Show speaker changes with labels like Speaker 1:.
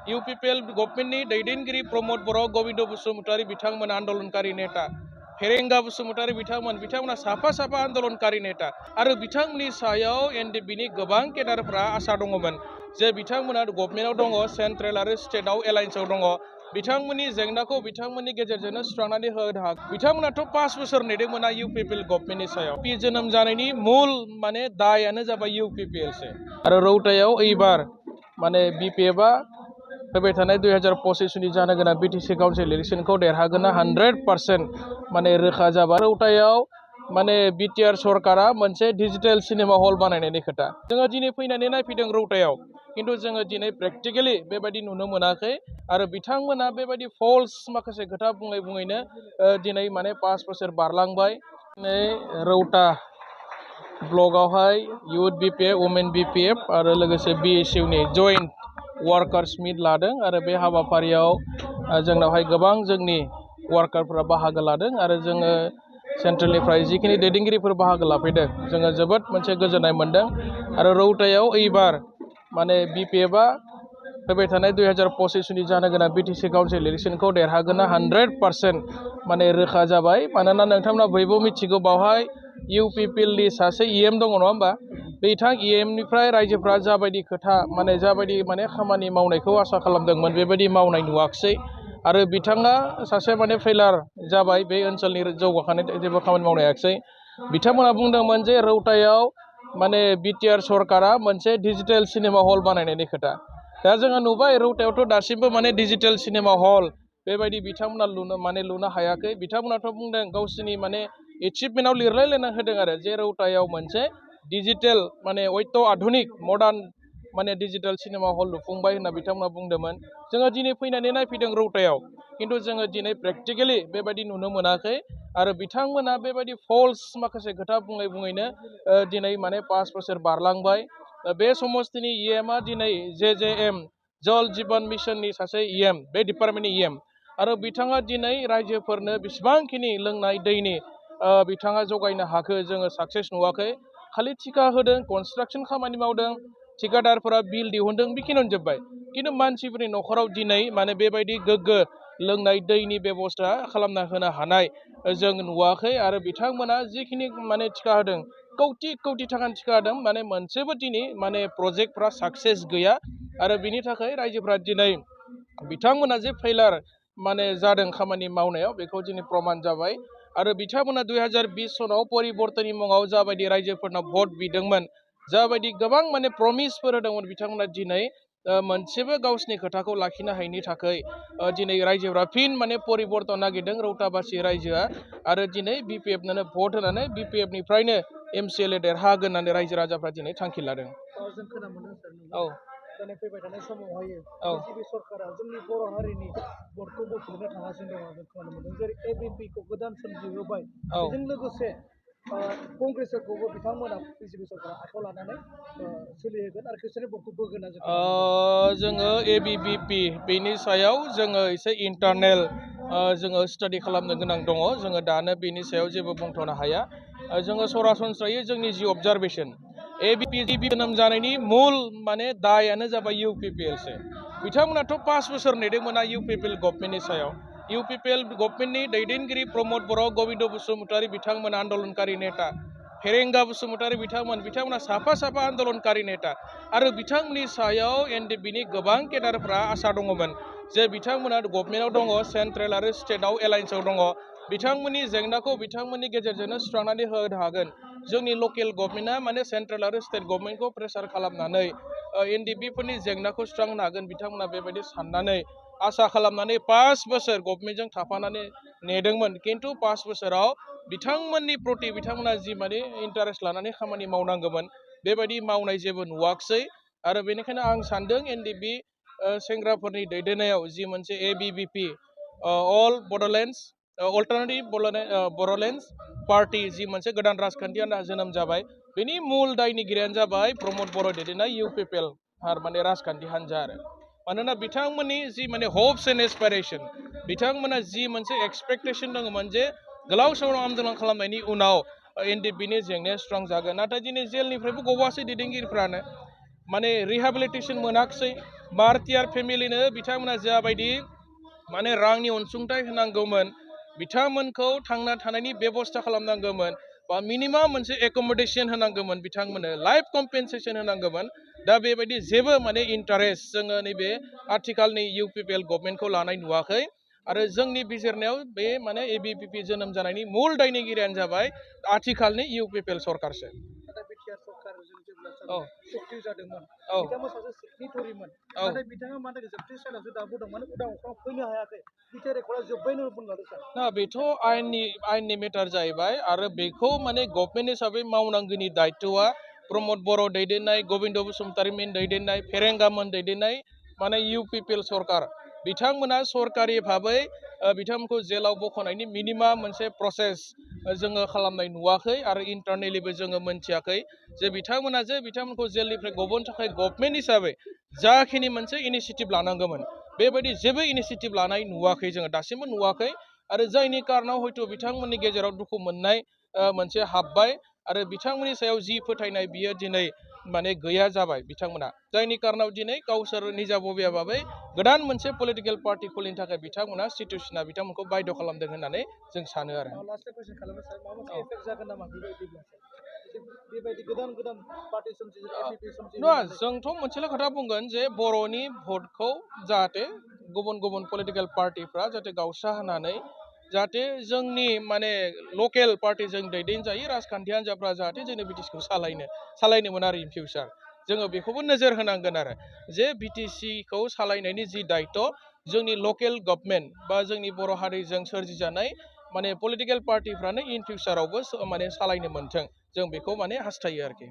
Speaker 1: UPPL गभर्नमेन्टनि दैदेनगिरि प्रमद बर' गोविंद बसुमतारी बिथांमोन आन्दोलनकारि नेता फेरेंगा बसुमतारी बिथांमोना साफा साफा आन्दोलनकारि नेता आरो बिथांमोननि सायाव एनडिएफबिनि गोबां केडारफ्रा आसा दङमोन जे बिथांमोना गभर्नमेन्टआव दङ सेन्ट्रेल आरो स्टेटआव एलायन्सआव दङ बिथांमोननि जेंनाखौ बिथांमोननि गेजेरजोंनो सुस्रांनानै होनो हागोन बिथांमोनाथ' 5 बोसोर नेदोंमोन इउपिपिएल गभर्नमेन्टनि सायाव पि जोनोम जानायनि मूल दायानो जाबाय इउपिपिएलसो आरो रौतायाव एबार बिपिएफआ फैबाय थानाय 2025 जानो गोनां बिटिसि काउन्सिल इलेक्शनखौ देरहागोना 100% रोखा जाबाय रौतायाव बिटिआर सरकारा मोनसे डिजिटेल सिनेमा हल बानायनायनि खोथा जोङो दिनै फैनानै नायफैदों रौतायाव किन्तु जोङो दिनै प्रेक्टिकेलि बेबायदि नुनो मोनाखै आरो बिथांमोना बेबायदि फल्स माखासे खोथा बुङैनो दिनै 5 बोसोर बारलांबाय दिनै रौता ब्लकआवहाय युथ बिपिएफ वुमेन बिपिएफ आरो लोगोसे बिएसइउनि जइन्ट वार्कार्स मिट लादों आरो बे हाबाफारियाव जोंनावहाय गोबां जोंनि वार्कारफोरा बाहागो लादों आरो जोङो सेन्ट्रेलनिफ्राय जिखिनि दैदेनगिरिफोर बाहागो लाफैदों जोङो जोबोद मोनसे गोजोननाय मोन्दों आरो रौतायाव एबार बिपिएफआ फैबाय थानाय 2025 जानो गोनां बिटिसि काउन्सिल इलेक्शनखौ देरहागोना 100% रोखा जाबाय मानोना नोंथांमोना बयबो मिथिगौ बावहाय इउपिपिएलनि सासे इएम दङ नङा होमबा बिथां इएमनिफ्राय रायजोफ्रा जाबायदि खोथा जाबायदि खामानि मावनायखौ आसा खालामदोंमोन बेबायदि मावनाय नुवाखसै आरो बिथाङा सासे फेलार जाबाय बे ओनसोलनि जौगाखांनाय जेबो खामानि मावनो हायाखसै बिथांमोना बुंदोंमोन जे रौतायाव बिटिआर सरकारा मोनसे डिजिटेल सिनेमा हल बानायनायनि खोथा दा जोङो नुबाय रौतायावथ' दासिमबो डिजिटेल सिनेमा हल बेबायदि बिथांमोना लुनो हायाखै बिथांमोनाथ' बुंदों गावसोरनि एचिभमेन्टआव लिरलायलायना होदों आरो जे रौतायाव मोनसे डिजिटेल अत्य आधुनिक मडार्न डिजिटेल सिनेमा हल लुफुंबाय होनना बिथांमोना बुंदोंमोन जोङो दिनै फैनानै नायफैदों रौतायाव किन्तु जोङो दिनै प्रेक्टिकेलि बेबायदि नुनो मोनाखै आरो बिथांमोना बेबायदि फल्स माखासे खोथा बुङैनो दिनै 5 बोसोर बारलांबाय बे समस्तिनि इएमआ दिनै जेजेएम जल जीवन मिशननि सासे इएम बे डिपार्टमेन्टनि इएम आरो बिथाङा दिनै रायजोफोरनो बेसेबांखिनि लोंनाय दैनि बिथाङा जगायनो हाखो जोङो साक्सेस नुवाखै खालि थिका होदों कनस्ट्राक्सन खामानि मावदों ठिकादारफोरा बिल दिहुनदों बेखिनियावनो जोब्बाय किन्तु मानसिफोरनि न'खराव दिनै बेबायदि गोग्गो लोंनाय दैनि बेबस्था खालामना होनो हानाय जों नुवाखै आरो बिथांमोना जिखिनि थिका होदों कौटि कौटि थाखानि थिका होदों मोनसेबो दिनै प्रजेक्टफ्रा साक्सेस गैया आरो बिनि थाखाय रायजोफ्रा दिनै बिथांमोना जे फेलार जादों खामानि मावनायाव बेखौ दिनै प्रमान जाबाय आरो बिथांमोना 2020 सनाव परिबर्तननि मुङाव जाबायदि रायजोफोरनाव भट बिदोंमोन जाबायदि गोबां प्रमिसफोर होदोंमोन बिथांमोना दिनै मोनसेबो गावसिनि खोथाखौ लाखिनो हायैनि थाखाय दिनै रायजोफ्रा फिन परिबर्तन नागिरदों रौताबासि रायजोआ आरो दिनै बिपिएफनो भट होनानै बिपिएफनिफ्रायनो एमसिएलए देरहागोन होननानै रायजो राजाफ्रा दिनै थांखि लादों
Speaker 2: जों खोनानो मोनदों सार फैबाय थानाय समावहाय बिजेपि सरकारा जोंनि बर' हारिनि भटखौ बोख्लायनो थांगासिनो दङ जों खोनानो मोनदों जेरै एबिपिखौ गोदान सोमजिहोबाय बेजों लोगोसे कंग्रेसखौबो बिथांमोना बिजेपि सरकारा आखायाव लानानै सोलिहोगोन आरो खृष्टाननि भटखौ बोगोन
Speaker 1: जोङो एबिभिपि बेनि सायाव जोङो एसे इन्टारनेल जोङो स्टाडि खालामनो गोनां दङ जोङो दानो बेनि सायाव जेबो बुंथ'नो हाया जोङो सरासनस्रायै जोंनि जि अबजारभेसन एबिपि जोनोम जानायनि मूल दायानो जाबाय इउपिपिएलसो बिथांमोनाथ' 5 बोसोर नेदोंमोन इउपिपिएल गभर्नमेन्टनि सायाव इउपिपिएल गभर्नमेन्टनि दैदेनगिरि प्रमद बर' गोविंद बसुमतारी बिथांमोन आन्दोलनकारि नेता फेरेंगा बसुमतारी बिथांमोना साफा साफा आन्दोलनकारि नेता आरो बिथांमोननि सायाव एनडिएफबिनि गोबां केडारफ्रा आसा दङमोन जे बिथांमोना गभर्नमेन्टआव दङ सेन्ट्रेल आरो स्टेटआव एलायन्सआव दङ बिथांमोननि जेंनाखौ बिथांमोननि गेजेरजोंनो सुस्रांनानै होनो हागोन जोंनि लकेल गभर्नमेन्टआ सेन्ट्रेल आरो स्टेट गभर्नमेन्टखौ प्रेसार खालामनानै एनडिएफबिफोरनि जेंनाखौ सुस्रांनो हागोन बिथांमोना बेबायदि साननानै आसा खालामनानै 5 बोसोर गभर्नमेन्टजों थाफानानै नेदोंमोन किन्तु 5 बोसोराव बिथांमोननि प्रति बिथांमोना जि इन्टारेस्ट लानानै खामानि मावनांगौमोन बेबायदि मावनाय जेबो नुवाखसै आरो बेनिखायनो आं सानदों एनडिएफबि सेंग्राफोरनि दैदेननायाव जि मोनसे एबिभिपि अल बड'लेण्ड्स अल्टारनेटिभ बड'लेण्ड्स पार्टी जि मोनसे गोदान राजखान्थि जोनोम जाबाय बेनि मुल दायनिगिरियानो जाबाय प्रमद बर' दैदेननाय इउपिपिएल राजखान्थि हान्जा आरो मानोना बिथांमोननि जि हप्स एन्ड एसपाइरेसन बिथांमोना जि मोनसे एक्सपेक्टेसन दङमोन जे गोलाव सम आन्दोलन खालामनायनि उनाव एनडिएफबिनि जेंनाया सुस्रांजागोन नाथाय दिनै जेलनिफ्रायबो गवासै दैदेनगिरिफ्रानो रिहेबिलिटेसन मोनाखसै भारतीयार फेमिलिनो बिथांमोना जाबायदि माने रांनि अनसुंथाइ होनांगौमोन बिथांमोनखौ थांना थानायनि बेबस्था खालामनांगौमोन बा मिनिमाम मोनसे एकमडेशन होनांगौमोन बिथांमोननो लाइफ कम्पेनसेसन होनांगौमोन दा बेबायदि जेबो माने इन्टारेस्ट जोङो नैबे आथिखालनि UPPL गभर्नमेन्टखौ लानाय नुवाखै आरो जोंनि बिजिरनायाव बे माने ABPP जोनोम जानायनि मुल दायनिगिरियानो जाबाय आथिखालनि UPPL सरकारसो
Speaker 2: नाथाय बिटिआर सरकारजों जेब्ला
Speaker 1: औ
Speaker 2: सक्ति जादोंमोन
Speaker 1: औ
Speaker 2: बिथाङा सासे सिगनेटरिमोन
Speaker 1: औ
Speaker 2: नाथाय बिथाङा मानो जोबथि सानावसो दाबो दं माने उदां अख्रां फैनो हायाखै बिटिआर रेकर्डआ जोब्बायनो बुंलांदों सार
Speaker 1: ना बेथ' आयेननि मेटार जाहैबाय आरो बेखौ माने गभर्नमेन्ट हिसाबै मावनांगौनि दायथ'आ प्रमद बर' दैदेननाय गबिन्द बसुमतारिमोन दैदेननाय फेरेंगामोन दैदेननाय माने UPPL सरकार बिथांमोना सरकारि भाबै बिथांमोनखौ जेलाव बख'नायनि मिनिमाम मोनसे प्रसेस जोङो खालामनाय नुवाखै आरो इन्टारनेलिबो जोङो मोनथियाखै जे बिथांमोनखौ जेलनिफ्राय गबोनो थाखाय गभर्नमेन्ट हिसाबै जाखिनि मोनसे इनिसियेटिभ लानांगौमोन बेबायदि जेबो इनिसियेटिभ लानाय नुवाखै जोङो दासिमबो नुवाखै आरो जायनि कारनाव हयथ' बिथांमोननि गेजेराव दुखु मोननाय मोनसे हाबबाय आरो बिथांमोननि सायाव जि फोथायनाय बियो दिनै माने गैया जाबाय बिथांमोना जायनि कारनाव दिनै गावसोर निजा बबेया भाबै गोदान मोनसे पलिटिकेल पार्टि खुलिनो थाखाय बिथांमोना सिटुवेसना बिथांमोनखौ बाध्य खालामदों होननानै जों सानो आरो
Speaker 2: लास्ट कुइसन खालामनो सार माबा मोनसे एफेक्ट जागोन नामा बेबायदिब्ला बेबायदि गोदान गोदान पार्टि सोमजियो APP सोमजियो
Speaker 1: नङा जोंथ' मोनसेल' खोथा बुंगोन जे बर'नि भटखौ जाहाथे गुबुन गुबुन पलिटिकेल पार्टिफ्रा जाहाथे गावस्रा होनानै जाहाथे जोंनि माने लकेल पार्टिजों दैदेनजायै राजखान्थि हान्जाफ्रा जाहाथे जोंनि BTCखौ सालायनोमोन आरो इन फिउचार जोङो बेखौबो नोजोर होनांगोन आरो जे BTCखौ सालायनायनि जि दायथ' जोंनि लकेल गभर्नमेन्ट बा जोंनि बर' हारिजों सोरजिजानाय माने पलिटिकेल पार्टिफ्रानो इन फिउचारावबो माने सालायनो मोन्थों जों बेखौ माने हास्थायो आरोखि